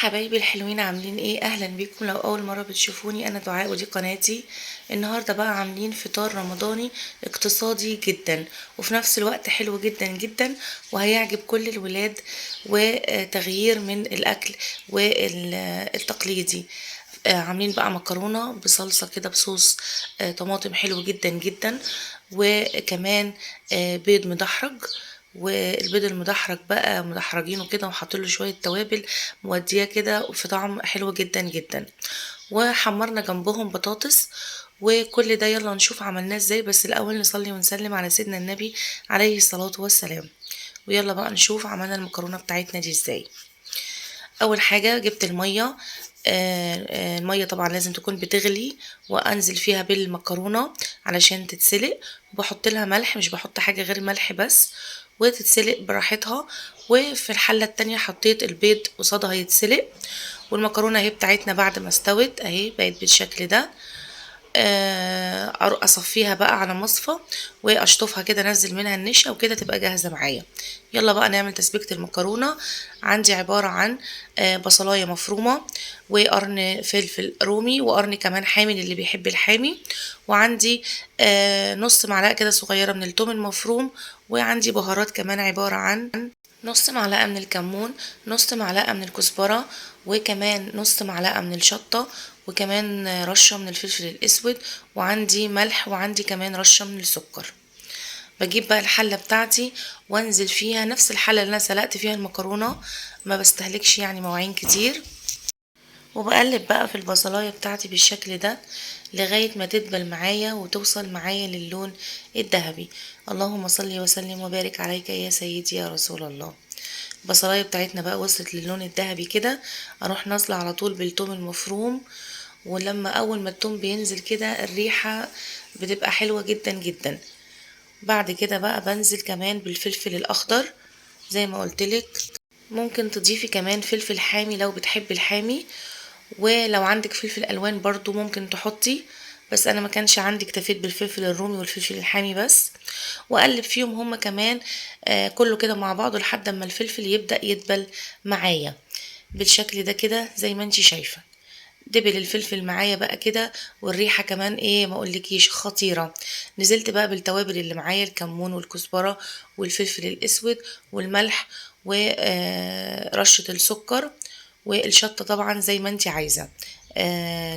حبايبي الحلوين عاملين ايه؟ اهلا بيكم. لو اول مرة بتشوفوني انا دعاء ودي قناتي. النهارده بقى عاملين فطار رمضاني اقتصادي جدا وفي نفس الوقت حلو جدا جدا وهيعجب كل الولاد، وتغيير من الاكل والتقليدي. عاملين بقى مكرونه بصلصه كده بصوص طماطم حلو جدا جدا، وكمان بيض مدحرج. والبيض المدحرج بقى مدحرجينه كده وحاطين له شوية توابل موديه كده في طعم حلو جدا جدا، وحمرنا جنبهم بطاطس. وكل ده يلا نشوف عملناه ازاي، بس الاول نصلي ونسلم على سيدنا النبي عليه الصلاة والسلام. ويلا بقى نشوف عملنا المكرونه بتاعتنا دي ازاي. اول حاجة جبت المية، المية طبعا لازم تكون بتغلي، وانزل فيها بالمكرونه علشان تتسلق، وبحط لها ملح، مش بحط حاجة غير ملح بس، وتتسلق براحتها. وفي الحلة التانية حطيت البيض قصادها يتسلق، والمكرونه اهي بتاعتنا بعد ما استوت اهي بقت بالشكل ده. اصفيها بقى على مصفى واشطفها كده، انزل منها النشا وكده تبقى جاهزة معايا. يلا بقى نعمل تسبيكه المكرونه. عندي عبارة عن بصلايه مفرومه، وقرن فلفل رومي، وقرن كمان حامي للي بيحب الحامي، وعندي نص معلقه كده صغيرة من التوم المفروم، وعندي بهارات كمان عبارة عن نص معلقه من الكمون، نص معلقه من الكزبره، وكمان نص معلقه من الشطه، وكمان رشه من الفلفل الاسود، وعندي ملح، وعندي كمان رشه من السكر. بجيب بقى الحلة بتاعتي وانزل فيها نفس الحلة اللي انا سلقت فيها المكرونه، ما بستهلكش يعني مواعين كتير، وبقلب بقى في البصلايه بتاعتي بالشكل ده لغاية ما تدبل معايا وتوصل معايا للون الذهبي. اللهم صل وسلم وبارك عليك يا سيدي يا رسول الله. البصلايه بتاعتنا بقى وصلت للون الذهبي كده، اروح نازله على طول بالثوم المفروم، ولما اول ما الثوم بينزل كده الريحة بتبقى حلوة جدا جدا. بعد كده بقى بنزل كمان بالفلفل الاخضر زي ما قلتلك، ممكن تضيفي كمان فلفل حامي لو بتحبي الحامي، ولو عندك فلفل الوان برضو ممكن تحطي، بس انا ما كانش عندي، اكتفيت بالفلفل الرومي والفلفل الحامي بس. واقلب فيهم هما كمان كله كده مع بعضه لحد اما الفلفل يبدأ يدبل معايا بالشكل ده كده زي ما انتي شايفه. دبل الفلفل معايا بقى كده، والريحه كمان ايه ما اقولكيش خطيرة. نزلت بقى بالتوابل اللي معايا، الكمون والكزبره والفلفل الاسود والملح ورشه السكر والشطه طبعا زي ما انتي عايزه.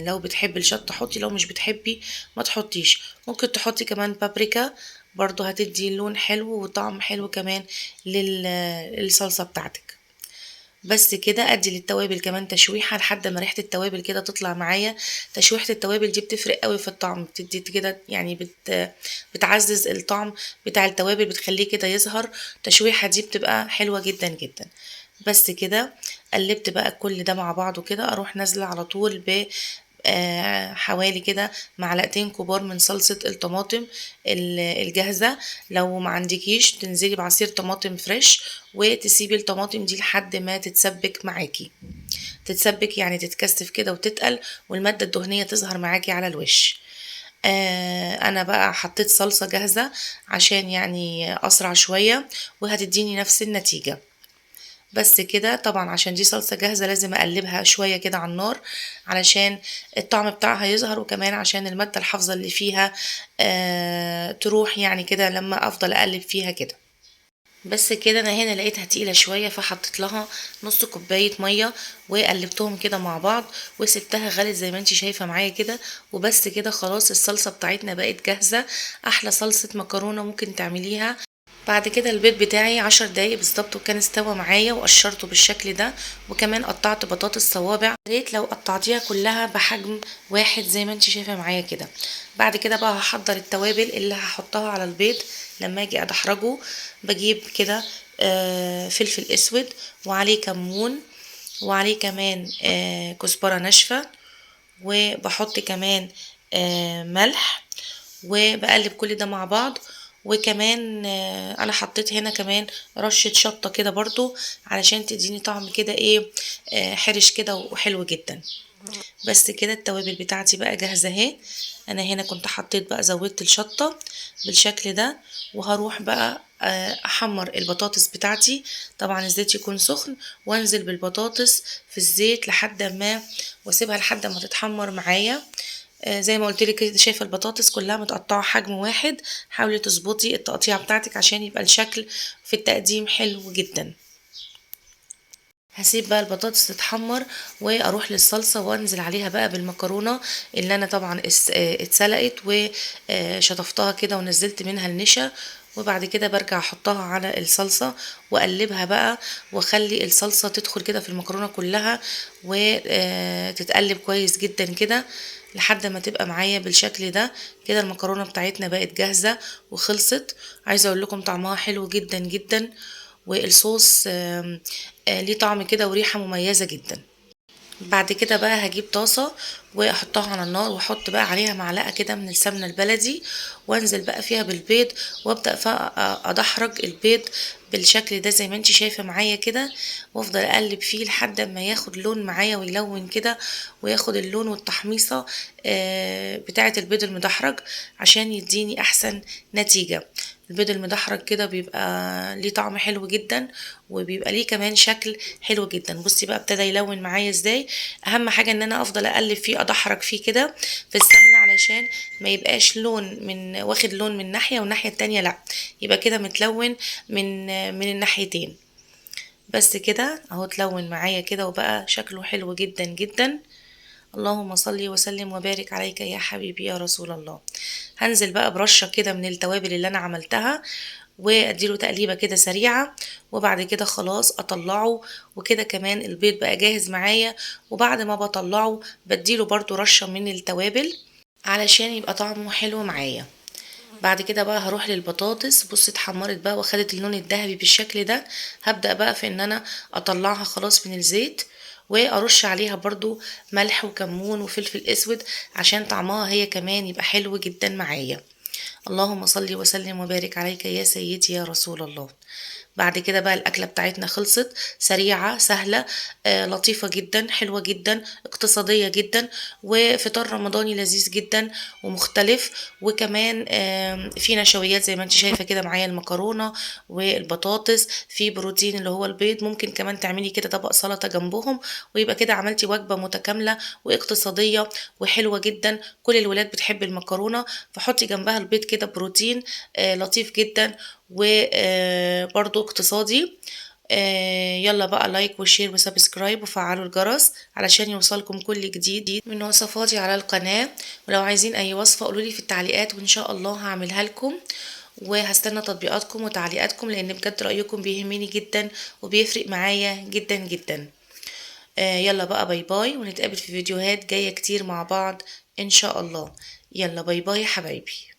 لو بتحبي الشطه حطي، لو مش بتحبي ما تحطيش. ممكن تحطي كمان بابريكا برضو، هتدي لون حلو وطعم حلو كمان للصلصه بتاعتك. بس كده ادي للتوابل كمان تشويحه لحد ما ريحه التوابل كده تطلع معايا. تشويحه التوابل دي بتفرق قوي في الطعم، بتدي كده يعني بتعزز الطعم بتاع التوابل، بتخليه كده يظهر. التشويحه دي بتبقى حلوة جدا جدا. بس كده قلبت بقى كل ده مع بعضه كده، اروح نازله على طول ب حوالي كده معلقتين كبار من صلصة الطماطم الجاهزة. لو ما عندكيش تنزلي بعصير طماطم فريش، وتسيبي الطماطم دي لحد ما تتسبك معاكي. تتسبك يعني تتكثف كده وتتقل، والمادة الدهنية تظهر معاكي على الوش. انا بقى حطيت صلصة جاهزة عشان يعني اسرع شوية وهتديني نفس النتيجة. بس كده طبعا عشان دي صلصة جاهزة لازم اقلبها شوية كده على النار علشان الطعم بتاعها يظهر، وكمان عشان المادة الحافظة اللي فيها تروح يعني كده لما افضل اقلب فيها كده. بس كده انا هنا لقيتها تقيلة شوية، فحطيت لها نص كوباية مية وقلبتهم كده مع بعض وسبتها غلت زي ما انتي شايفة معايا كده. وبس كده خلاص الصلصة بتاعتنا بقت جاهزة، احلى صلصة مكرونة ممكن تعمليها. بعد كده البيض بتاعي 10 دقايق بالظبط وكان استوى معايا، وقشرته بالشكل ده، وكمان قطعت بطاطس صوابع، يا ريت لو قطعتيها كلها بحجم واحد زي ما انت شايفه معايا كده. بعد كده بقى هحضر التوابل اللي هحطها على البيض لما اجي ادحرجه. بجيب كده فلفل اسود وعليه كمون وعليه كمان كزبره ناشفة، وبحط كمان ملح، وبقلب كل ده مع بعض. وكمان انا حطيت هنا كمان رشة شطة كده برضو علشان تديني طعم كده ايه حرش كده وحلو جدا. بس كده التوابل بتاعتي بقى جاهزة اهي. انا هنا كنت حطيت بقى، زودت الشطة بالشكل ده. وهروح بقى احمر البطاطس بتاعتي. طبعا الزيت يكون سخن، وانزل بالبطاطس في الزيت لحد ما، واسيبها لحد ما تتحمر معايا. زي ما قلت لك كده، شايفه البطاطس كلها متقطعه حجم واحد. حاولي تظبطي التقطيعه بتاعتك عشان يبقى الشكل في التقديم حلو جدا. هسيب بقى البطاطس تتحمر واروح للصلصه، وانزل عليها بقى بالمكرونه اللي انا طبعا اتسلقت وشطفتها كده ونزلت منها النشا. وبعد كده برجع احطها على الصلصه واقلبها بقى، واخلي الصلصه تدخل كده في المكرونه كلها وتتقلب كويس جدا كده لحد ما تبقى معايا بالشكل ده كده. المكرونه بتاعتنا بقت جاهزه وخلصت. عايزه اقول لكم طعمها حلو جدا جدا، والصوص ليه طعم كده وريحه مميزه جدا. بعد كده بقى هجيب طاسه واحطها على النار، واحط بقى عليها معلقه كده من السمنه البلدي، وانزل بقى فيها بالبيض، وابدا ادحرج البيض بالشكل ده زي ما انت شايفه معايا كده، وافضل اقلب فيه لحد ما ياخد لون معايا ويلون كده، وياخد اللون والتحميصه بتاعه البيض المدحرج عشان يديني احسن نتيجه. البيض المدحرج كده بيبقى ليه طعم حلو جدا، وبيبقى ليه كمان شكل حلو جدا. بصي بقى ابتدى يلون معايا ازاي. اهم حاجه ان انا افضل اقلب فيه، ادحرج فيه كده في السمنه علشان ما يبقاش لون من واخد لون من ناحيه والناحيه التانية، لا يبقى كده متلون من الناحيتين. بس كده اهو اتلون معايا كده وبقى شكله حلو جدا جدا. اللهم صل وسلم وبارك عليك يا حبيبي يا رسول الله. هنزل بقى برشة كده من التوابل اللي انا عملتها، واديله تقليبة كده سريعة، وبعد كده خلاص اطلعه. وكده كمان البيض بقى جاهز معايا. وبعد ما بطلعه بديله برضو رشة من التوابل علشان يبقى طعمه حلو معايا. بعد كده بقى هروح للبطاطس. بصي اتحمرت بقى واخدت اللون الذهبي بالشكل ده. هبدأ بقى في ان انا اطلعها خلاص من الزيت، وارش عليها برضو ملح وكمون وفلفل اسود عشان طعمها هي كمان يبقى حلو جدا معايا. اللهم صل وسلم وبارك عليك يا سيدي يا رسول الله. بعد كده بقى الأكلة بتاعتنا خلصت، سريعة سهلة، لطيفة جدا، حلوة جدا، اقتصادية جدا، وفطار رمضاني لذيذ جدا ومختلف. وكمان في نشويات زي ما انت شايفة كده معايا، المكرونة والبطاطس، في بروتين اللي هو البيض. ممكن كمان تعملي كده طبق سلطة جنبهم، ويبقى كده عملتي وجبة متكاملة واقتصادية وحلوة جدا. كل الولاد بتحب المكرونة، فحطي جنبها البيض كده بروتين، لطيف جدا وبرضو اقتصادي. يلا بقى like و share و subscribe وفعلوا الجرس علشان يوصلكم كل جديد من وصفاتي على القناة. ولو عايزين اي وصفة قولولي في التعليقات وان شاء الله هعملها لكم، وهستنى تطبيقاتكم وتعليقاتكم لان بجد رأيكم بيهمني جدا وبيفرق معايا جدا جدا. يلا بقى bye bye، ونتقابل في فيديوهات جاية كتير مع بعض ان شاء الله. يلا bye bye يا حبايبي.